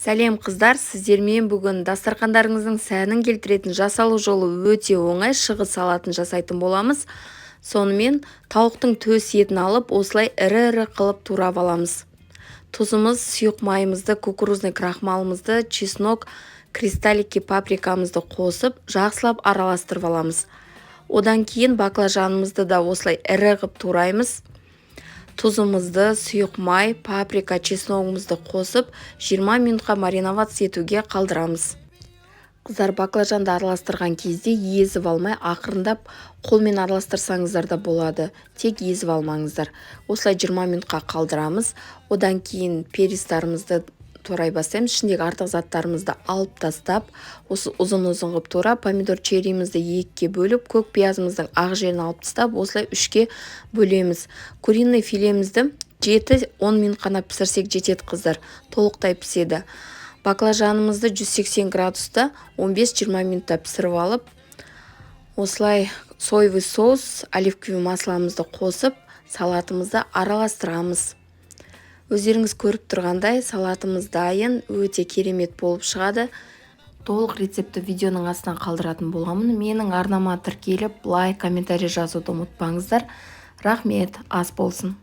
Сәлем, қыздар! Сіздермен бүгін дастархандарыңыздың сәнін келтіретін, жасалу жолы өте оңай шығыс салатын жасайтын боламыз. Сонымен, тауықтың төс етін алып, осылай ірі-ірі қылып турап аламыз. Тұзымыз, сұйық майымызды, кукурузный крахмалымызды, чеснок, кристаллики паприкамызды қосып, жақсылап араластырып аламыз. Одан кейін баклажанымызды да осылай ірі қылып тураймыз. Тұзымызды, сұйық май, паприка, чесногымызды қосып, 20 минутқа мариноваться етуге қалдырамыз. Қыздар, баклажанды араластырған кезде езіп алмай, ақырындап қолмен араластырсаңыздар да болады, тек езіп алмаңыздар. Осылай 20 минутқа қалдырамыз. Одан кейін перецтарымызды турай бастаймыз. Ішіндегі артық заттарымызды алып тастап, осы ұзын-ұзын қылып турап, помидор черримізді екіге бөліп, көк пиязымыздың ақ жерін алып тастап, осылай үшке бөлеміз. Куриный филемізді 7-10 минут қана пісірсек жетеді, қыздар, толықтай піседі. Баклажанымызды 180 градуста 15-20 минутта пісіріп алып, осылай соевый соус, оливковый масломызды қосып, салатымызды араластырамыз. Өздеріңіз көріп тұрғандай, салатымыз дайын, өте керемет болып шығады. Толық рецептті видеоның астына қалдыратын боламын. Менің арнама тіркеліп, лайк, комментарий жазуды ұмытпаңыздар. Рахмет, ас болсын!